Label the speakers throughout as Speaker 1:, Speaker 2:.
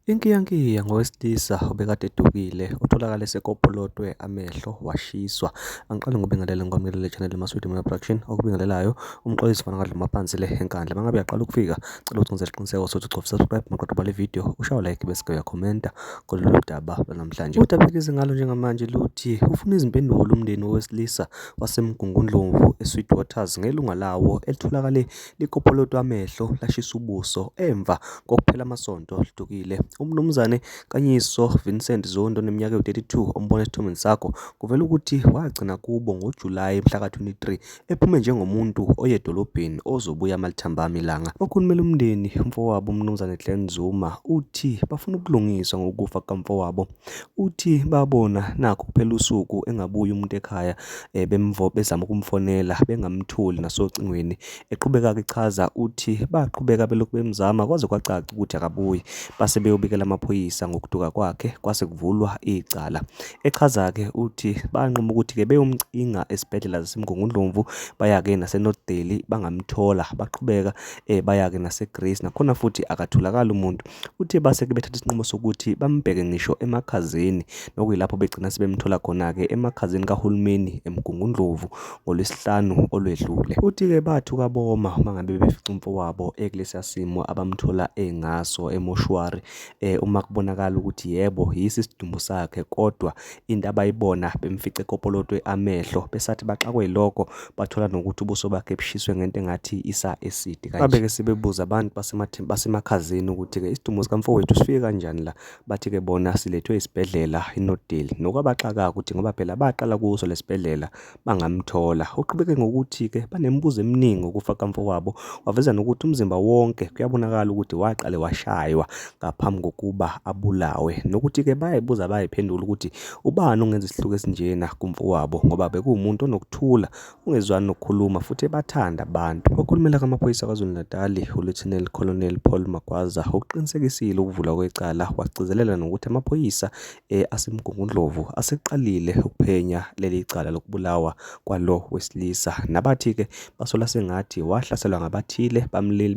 Speaker 1: Inkiyankiya ngowesilisa obekade edukile otholakale esekopolotwe amehlo washiswa. Angiqale ngokubingelela ngikwamukele channel Maswidi Moya Production okubingelelayo uMxolisi fana kadluma phansi le eNkandla. Mangabe uyaqala ukufika cela ukuthi ngenze isiqiniseko sokuthi ucofa subscribe maqeda ubale video ushaye like bese uyakhomenta kulolu daba lwanamhlanje. Udaba elize ngalo njengamanje luthi ufuna izimpendulo umndeni wowesilisa waseMgungundlovu eSweetwaters ngelunga lawo elitholakale Likopolotwe amehlo lashisa ubuso emva kokuphela amasonto lidukile. UMnumzane Nkanyiso Vincent Zondo oneminyaka ewu-32 ombona esithombeni sakho kuvela ukuthi wagcina kubo ngoJulayi mhla ka-23 ephume njengomuntu oye edolobheni ozobuya malithambama ilanga. Okhulumela umndeni umfowabo uMnumzane Glen Zuma uthi bafuna ubulungiswa ngokufa kukamfowabo. Uthi babona nakhu kuphela usuku engabuyi umuntu ekhaya eh, bezama ukumfonela bengamtholi nasocingweni. Eqhubeka-ke echaza uthi baqhubeka belokhu bemzama kwaze kwacaca ukuthi akabuyi. Base beyobikela amaphoyisa ngokuduka kwakhe kwase kuvulwa icala. Echaza-ke uthi banquma ukuthi-ke beyomcinga esibhedlela zaseMgungundlovu baya-ke naseNorth Delhi bangamthola baqhubeka eh, baya-ke naseGreece nakhona futhi akatholakali umuntu. Uthe base-ke bethatha isinqumo sokuthi bambheke ngisho emakhazeni nokuyilapho begcina sebemthola khona-ke emakhazeni kahulumeni eMgungundlovu ngoLwesihlanu olwedlule. Uthi-ke bathuka boma uma ngabe befica umfowabo ekulesiya simo abamthola engaso emoshuwari uma kubonakala ukuthi yebo yisi isidumbu sakhe kodwa into abayibona bemfice ekopolotwe amehlo besathi baxakwe yilokho bathola nokuthi ubuso bakhe bushiswe ngento engathi isa acid kanje. Babe-ke sebebuza abantu basemakhazeni ukuthi-ke isidumbu sikamfowethu sifike kanjani la, bathi-ke bona silethwe isibhedlela iNorthdale nokwabaxaka ukuthi ngoba phela baqala kuso lesibhedlela bangamthola. Uqhubeke ngokuthi-ke banemibuzo eminingi ngokufa kukamfowabo, waveza nokuthi umzimba wonke kuyabonakala ukuthi waqale washaywa ngaphambi kokuba abulawe nokuthi-ke bayayibuza bayayiphendula ukuthi ubani ongenza isihluku esinjena kumfowabo ngoba bekuwumuntu onokuthula ongezwani nokukhuluma futhi ebathanda abantu. Okhulumela kamaphoyisa KwaZulu-Natali uLieutenant Colonel Paul Magwaza ukuqinisekisile ukuvulwa kwecala wagcizelela nokuthi amaphoyisa eh, aseMgungundlovu aseqalile ukuphenya leli cala lokubulawa kwalo wesilisa nabathi-ke basola sengathi wahlaselwa ngabathile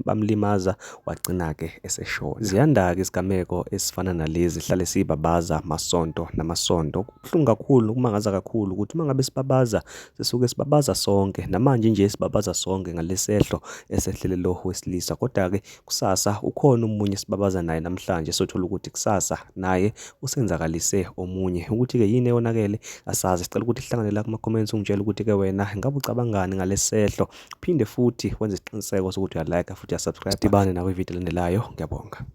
Speaker 1: bamlimaza wagcina-ke eseshona. Ziyanda-ke izigameko ezifana nalezi sihlale sibabaza masonto namasonto. Kubuhlungu kakhulu kumangaza kakhulu ukuthi uma ngabe sibabaza sisuke sibabaza sonke namanje nje sibabaza sonke ngalesehlo esehlele lo wesilisa kodwa-ke kusasa ukhona omunye sibabaza naye namhlanje sothola ukuthi kusasa naye usenzakalise omunye ukuthi-ke yini eyonakele asazi sicela ukuthi sihlangane la kuma-comments ungitshele ukuthi-ke wena ngabe ucabangani ngalesehlo phinde futhi wenze isiqiniseko sokuthi uyalike futhi uyasubscribe sidibane nawe ividiyo elandelayo ngiyabonga.